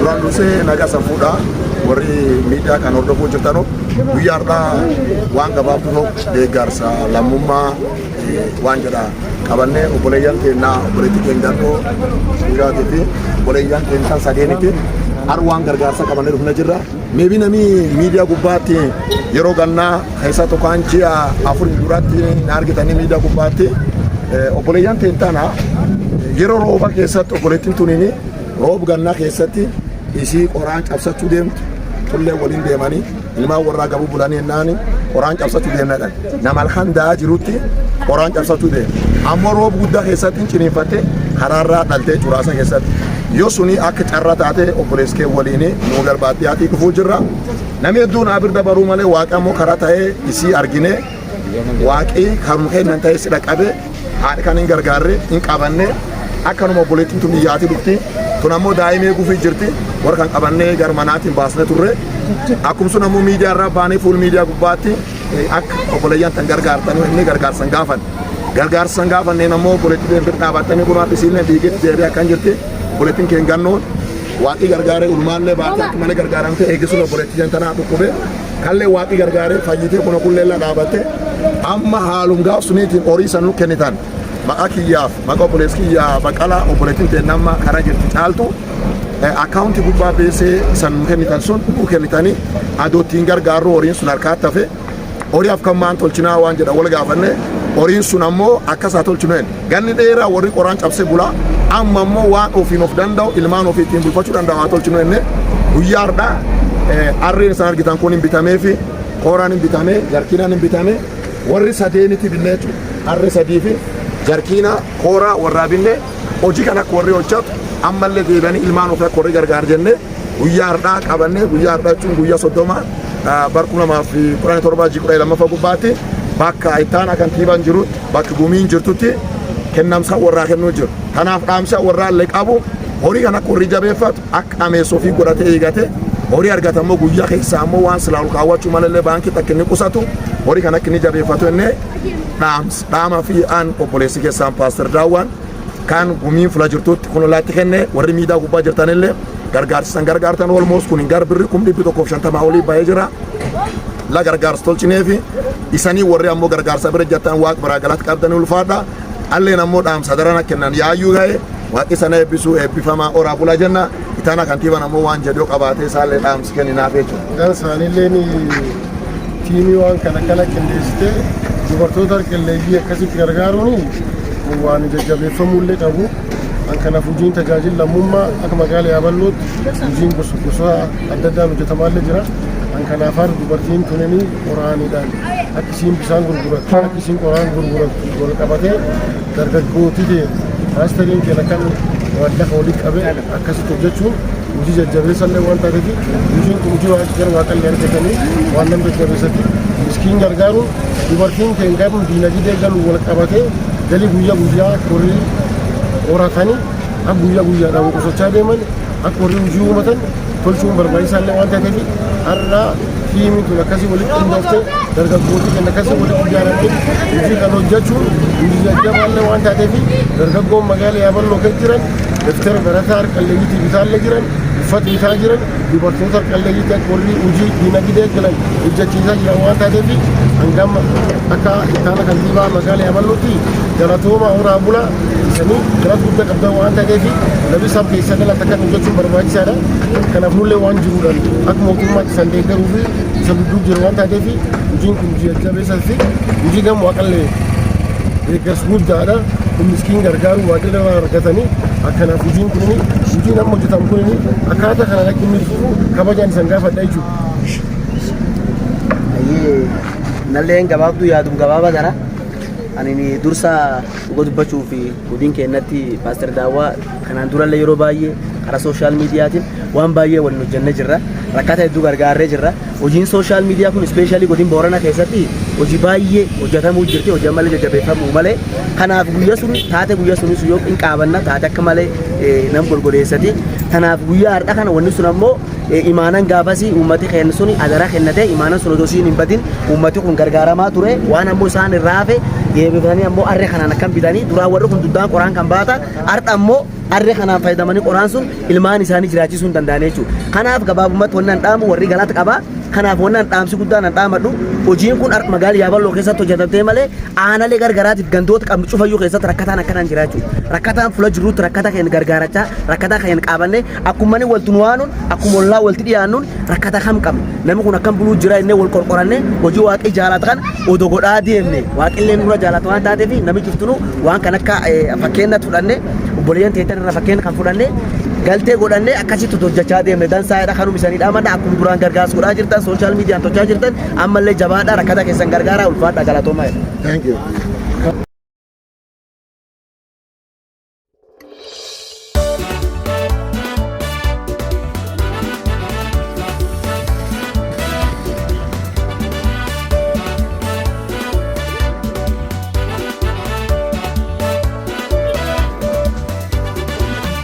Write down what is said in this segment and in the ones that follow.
Duraan dursee nagaa san fuudhaa warri miidiyaa kan hordofuu jirtanu, guyyaa har'aa waan gabaabduu tokko deeggarsa lammummaa waan jedha qabannee obboleeyyan keennaa, obboleettii keenya Gannoo dhiiraatii fi obboleeyyan keenya sadeenitti har waan gargaarsa qabannee dhufne jirra. Maybe namni miidiyaa gubbaatti yeroo gannaa keessa tokkoon ji'a 4 duratti na argitanii miidiyaa gubbaatti obboleeyyan keenya tana yeroo rooba keessatti obboleettiin tuniini roob gannaa keessatti isii qoraan cabsachuu deemtu tullee waliin deemanii ilmaan warraa gabuu bulanii ennaani qoraan cabsachuu deemnadha. Nama halkan da'aa jirutti qoraan cabsachuu deema. Ammoo roob guddaa keessatti hin ciniinfatte, karaarraa dhaltee curaasa keessatti. Yoo suni akka carraa taate obboleessi kee waliin nu garbaadiyaatii dhufuu jirra. Namni hedduun abir dabaruu malee Waaqa ammoo karaa ta'ee isii argine, Waaqii karuma kennan ta'ee si dhaqqabe, haadha kan hin gargaarre hin qabanne. Akkanuma obboleettiin tun iyyaatii dhufti. Tun ammoo daa'ima eeguufii jirti. Warra kan qabannee gara manaatiin baasne turre. Akkuma sun ammoo miidiyaa irraa baanee fuul miidiyaa gubbaatti akka obboleeyyan tan gargaartanii inni gargaarsan gaafan. Gargaarsan gaafanneen ammoo obboleettii bira dhaabattanii kun haadhi isiillee fiigetti deebi'ee akkan jirti. Obboleettiin keen Gannoon Waaqii gargaaree ulmaallee baatee akka malee gargaaramte. Eegisuun obboleettii tanaa dhukkube. Kallee Waaqii gargaaree fayyitee kun kulleellaa dhaabatte. Amma haalum gaaf suniitiin horii san nu kennitan. Maqaa kiyyaaf maqaa obboleessi kiyyaa Baqqalaa, obboleettiin ta'e amma karaa jirti Caaltu, akkaawuntii gubbaa beesee san nu kennitan sun nu kennitanii adoo ittiin gargaarru horiin sun harkaatti hafe. Horii afkan maan tolchinaa waan jedha wal gaafanne. Horiin sun ammoo akkasaa tolchinu hin ganni dheeraa warri qoraan cabsee bulaa, amma ammoo waan ofiin of danda'u, ilmaan ofii ittiin bulfachuu danda'u haa tolchinu jenne. Guyyaa har'aa harreen isaan argitan kun hin bitamee fi kooraan hin bitamee, jarkiinaan hin bitamee, warri sadeenitti binnee jechuudha. Harree sadii fi jarkiina kooraa warraa binnee hojii kan akka warri hojjetu, ammallee deebi'anii ilmaan ofii akka warri gargaar jennee guyyaa har'aa qabannee. Guyyaa har'aa jechuun guyyaa 30 bar 2017 ji'a 12ffaa gubbaatti bakka ittaana kantiibaan jirutti, bakka gumiin jirtutti kennamsa warraa kennuu jiru. Kanaaf dhaamsa warraa illee qabu, horii kan akka warri jabeeffatu, akka ameessoo fi godhatee eegate, horii argata immoo guyyaa keessaa ammoo waan silaa ol kaawwachuu malallee baankii takka inni qusatu, horii kan akka inni jabeeffatu innee dhaamsa dhaama fi an obboleessi keessaan Paaster Daawwaan kan gumiin fula jirtutti kun olaatti kenne. Warri miidiyaa gubbaa jirtanillee gargaarsisan gargaartan olmoos kun gar birri 150,000 olii bahee jira. La gargaarsa tolchinee fi isanii warri ammoo gargaarsa bira jirtan Waaq biraa galata qabdanii ulfaadha. Alleen ammoo dhaamsa darana kennan yaayyuu ga'e Waaqni sana eebbisuu, eebbifamaa, oraa bulaa jenna. Itaana kantiibaan ammoo waan jedhu qabaatee isaallee dhaamsi kenninaaf jechuudha. Gan isaaniillee tiimii waan kana kana qindeessitee dubartoota harqalleeyyii akkasitti gargaaruun waan jajjabeeffamuullee qabu. An kanaaf hojiin tajaajila lammummaa akka magaalaa Yaaballootti hojiin gosa adda addaan hojjetamaallee jira. An kanaaf har dubartiin tunini qoraaniidhaan akka isiin bishaan gurgurattu, akka isiin qoraan gurgurattu wal qabatee dargaggootii ta'e paasteriin keenya kan waan lafa walii qabee akkasitti hojjechuun hojii jajjabeessallee waan taateef, hojiin kun hojii waan gara Waaqallee argatanii waan nama jajjabeessatti. Miskiin gargaaruun dubartiin keenya garuu diinagdee galuu wal qabatee galii guyyaa guyyaa horii horatanii akka guyyaa guyyaadhaan qusachaa deeman, akka horii hojii uumatan tolchuun barbaachisaallee waan taateef, har'a tiimiin tun akkasii walitti qindooftee, dargaggootii keenya akkasii walitti ijaaramtee hojii kan hojjechuun hojii jajjabaallee waan taateef, dargaggoon magaalaa Yaaballoo keessa jiran daftara barataa harqalleeyyiitii bitaallee jiran, uffata bitaa jiran, dubartoota harqalleeyyiitii akka warri hojii diinagdee galan hojjechiisaa jiran waan taateef, hangam akka ittaana kantiibaa magaalaa Yaaballootti galatooma, horaa bulaa. Isanii galata guddaa qabdan waan taateef, namni isaan keessa galata kan hojjechuun barbaachisaadha. Kanaaf nullee waan jiruudhaan akka mootummaatti isaan deeggaruu fi isa gidduu jira waan taateef, hojiin kun hojii jajjabeessaa fi hojii gama Waaqallee deeggarsa guddaadha. Kun miskiin gargaaruu Waaqillee irraa argatanii. Akkanaaf hojiin kun, hojiin amma hojjetamu kun, akkaataa kanaan akka inni fufu kabajaan isaan gaafadha jechuudha. Nalleen gabaabduu yaadum gabaabaa kana ani dursa dhuga dubbachuu fi godin keenyatti Paaster Daawwaa kanaan durallee yeroo baay'ee karaa social miidiyaatiin waan baay'ee waliin hojjennee jirra. Rakkata hedduu gargaarree jirra. Hojiin social media kun especially godin Boorana keessatti hojii baay'ee hojjetamuu jirti. Hojii malee jajjabeeffamuu malee. Kanaaf guyyaa sun taate, guyyaa sunis yoo hin qaabanna taate akka malee nam golgoleessati. Kanaaf guyyaa har'a kana wanni sun ammoo Imaanan gaafasii uummati keenya suni adaraa kennate, imaanan sun odoo siin hin badin uummati kun gargaaramaa ture. Waan ammoo isaan irraa hafe deebifanii ammoo arree kanaan akkam bitanii duraan warri kun duddaan qoraan kan baata, har'a ammoo arree kanaan fayyadamanii qoraan sun ilmaan isaanii jiraachisuu hin danda'an jechuudha. Kanaaf gabaabumatti wanni an dhaamu, warri galata qaba. Kanaaf wanni an dhaamsi guddaan an dhaamadhu, hojiin kun magaalaa Yaaballoo keessatti hojjetamtee malee aanalee gargaraatiif gandoota qabnu cufayyuu keessatti rakkataan akkanaan jira jechuudha. Rakkataan fuula jiruutti rakkata keenya gargaarachaa, rakkataa keenya qabanne, akkuma inni walti nu waanuun, akkuma ollaa walti dhiyaannuun, rakkata kam qabna, namni kun akkam buluu jira innee wal qorqoranne, hojii waaqii jaalata kan odoo godhaa deemne, waaqillee nurra jaalata waan taateef, namni cuftinuu waan kan akka fakkeenyatti fudhanne, obboleeyyan teettan irra fakkeenya kan fudhanne, galtee godhanne, akkasitti hojjechaa deemne dansaadha. Kanuma isanii dhaamadha. Akkuma duraan gargaarsa godhaa jirtan, social mediaan tolchaa jirtan, ammallee jabaadha, rakkata keessan gargaaraa, ulfaadha, galatoomaa. Thank you.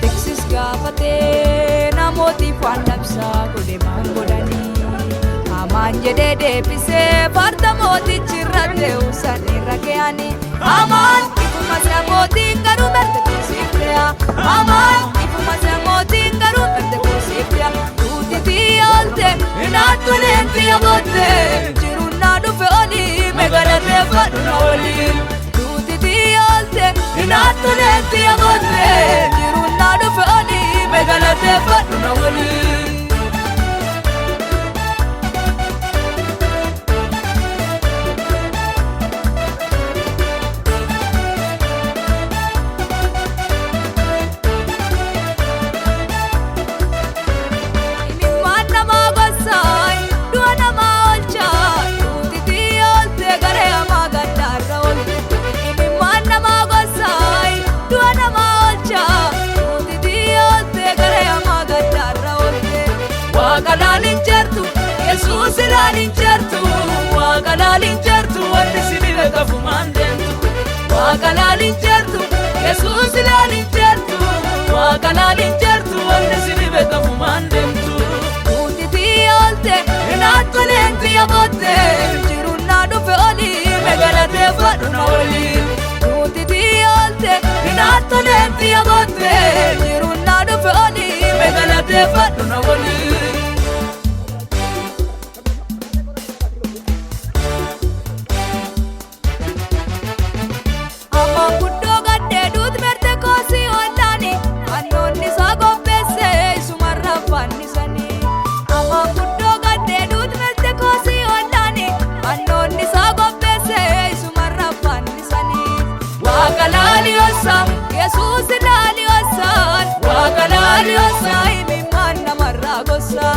Beeksis gaafatee namootiif waan labsaa godhe maan godhanii, hamaan jedhee deebisee farda mootichi irra te'u san irra keeyanii. Hamaan ifuma si'a, mootiin garuu merte kuusiif te'a. Hamaan ifuma si'a, mootiin garuu merte kuusiif te'a. Duuti oolte hinaattu leentii yabootte, jiruun naa dhufe olii megalateeffadhu na olii. Duuti oolte hinaattu leentii yabootte, jiruun naa dhufe olii megalateeffadhu na olii. Imimmaan namaa gossaay, du'a namaa oolchaa, duuti oolte garee hamaa gaddaarra oolte. Imimmaan namaa gossaay, du'a namaa oolchaa, duuti oolte garee hamaa gaddaarra oolte. Waaqa laaliin jirtu, Yesuus ilaaliin jirtu, Waaqa laaliin jirtu, wanni si dhibe qabumaan deemtu. Waaqa laaliin jirtu, Yesuus ilaaliin jirtu, Waaqa laaliin jirtu, wanni si dhibe qabumaan deemtu. Duuti oolte hinaattu leentii yabootte, jiruun naa dhufe olii megalateeffadhu na olii. Duuti oolte hinaattu leentii yabootte, jiruun naa dhufe olii megalateeffadhu na olii. Ammaan guddoo gaddee duuti merte koosii ollaani, fannoonni isaa qopheesse isumarra fannisanii. Ammaan guddoo gaddee duuti merte koosii ollaani, fannoonni isaa qopheesse isumarra fannisanii. Waaqa laaliyoosa, Yesuus laaliyoosaan, Waaqa laaliyoosa, imimmaan namarraa gosa.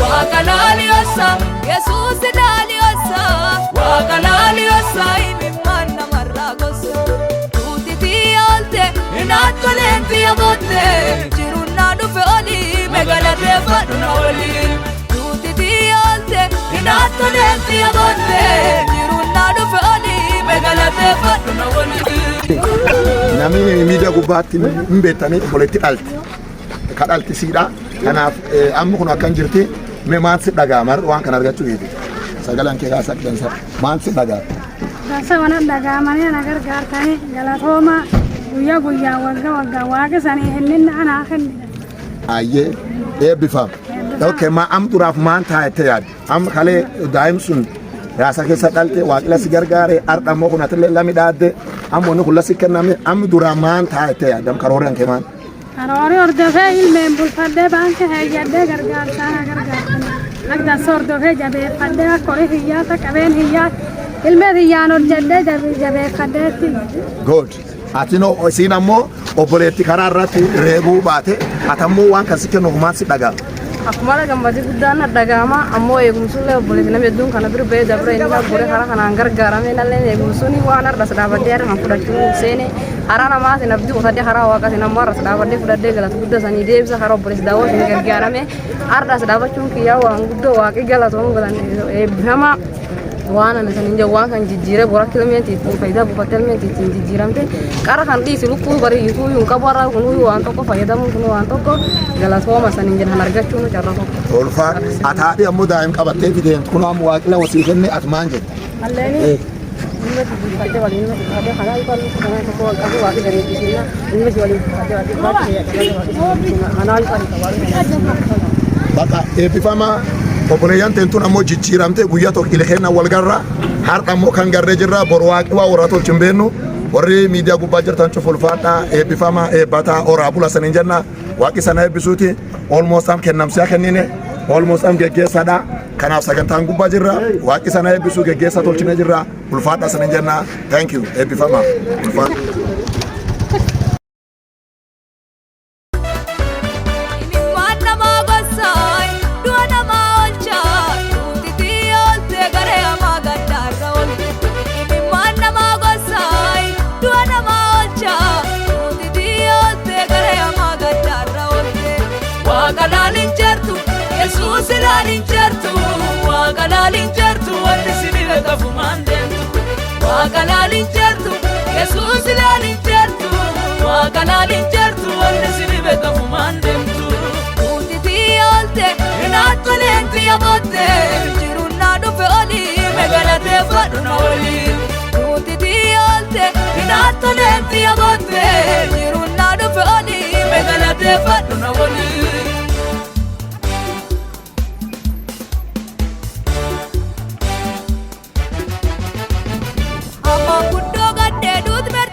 Waaqa laaliyoosa, Yesuus laaliyoosa, Waaqa laaliyoosa, imimmaan namarraa gosa. Duuti oolte hinaattu leentii yabootte, jiruun naa dhufe olii megalateeffadhu na olii. Duuti oolte hinaattu leentii yabootte, jiruun naa dhufe olii megalateeffadhu na olii. Namni miidiyaa gubbaatti hin beektanii, obboleetti dhalte. Ka dhalti siidha. Kanaaf amma kun akkan jirti, mee maal si dhaga'ama waan kana argachuu keeti? Sagaleen kee kaasaa dansa. Maal si dhaga'ama? Dansa mana dhaga'amanii ana gargaartanii, galatooma, guyyaa guyyaa, waggaa waggaa waaqa sanii hinninna anaa kennita. Ayyee, eebbifam. Okay, ma am duraaf maan taa'ette yaadde? Amma kalee daa'im sun raasa keessa dhalte, waaqila si gargaare, har'a immoo kun atillee lami dhaadde, amma wanni kun lasi kenname, amma duraa maan taa'ette yaadde? Amma karoorri kee maan? Karoori hordofee ilmeen bulfadhee, baankii heeyyadhee, gargaarsaa na gargaartanii. Akka dansa hordofee jabeeffadhee, akka horii hiyyaata qabeen hiyyaa ilmee hiyyaan hojjedhee jabeeffadheetti. Good. Atinoo, isiin ammoo obboleetti karaa irratti reebuu baate, atammoo waan kan si kennuuf maal si dhaga'ama? Akkuma gammadii guddaan na dhaga'ama, ammoo eegumsuullee obboleessi namni hedduun kana bira ba'ee dabre, inni gurgure karaa kanaan gargaarame nallee eegumsuun waan har'as dhaabadhee har'a kan fudhachuu seene, karaa namaatiin abdii kutadhee, karaa waaqaatiin ammoo har'as dhaabadhee fudhadhee galata guddaa sanii deebisa. Karaa obboleessi daawwatiin gargaarame har'as dhaabachuun kiyyaa waan guddoo, waaqii galatoomuu galan, eebbifama. Waan ani san hin jedhu waan kan jijjiiree bora kilmeenti ittiin faayidaa buufatte ilmeenti ittiin jijjiiramte qara kan dhiisi lukkuu bariituu hin qabu har'a kun waan tokko fayyadamuun kun waan tokko galatooma san hin jedhan argachuun carra tokko. Ulfaa ataadhi ammoo daa'im qabattee fideen kun ammoo waaqila wasii kenne ati maan jette? Alleeni ilma jijjiirfattee waliin ilma jijjiirfattee kanaa ilma kanaa tokko wal qabu waaqi bareechisina ilma waliin jijjiirfattee waaqi kanaa ilma Bakka eebbifamaa obboleeyyan teentuun ammoo jijjiiramtee guyyaa tokko ilkeenna wal garra har'a ammoo kan garree jirra boru waaqi waa warra tolchi hin beennu warri miidiyaa gubbaa jirtan cufu ulfaadhaa eebbifamaa eebbataa oraa bula saniin jenna waaqi sana eebbisuuti almost am kennamsiyaa kennine almost am geggeessaadha kanaaf sagantaan gubbaa jirra waaqi sana eebbisuu geggeessaa tolchine jirra ulfaadhaa saniin jenna thank you eebbifamaa ulfaadha. Imimmaan namaa gossaay du'a namaa oolchaa duutiti oolte garee hamaa gaddaarra oolte. Imimmaan namaa gossaay du'a namaa oolchaa duutiti oolte garee hamaa gaddaarra oolte. Waaqa laalin jirtu Yesuus ilaalin jirtu Waaqa laalin jirtu wanti si qafumaan deemtu. Waaqa laalin jirtu Yesuus ilaalin jirtu Waaqa laalin jirtu wanti si qafumaan deemtu. Duutiti oolte naattoleetti yabootte jiruun naa dhufe olii megalateeffadhu na olii. Duutiti oolte naattoleetti yabootte jiruun naa dhufe olii megalateeffadhu na olii. Amma guddoo gaddee duutme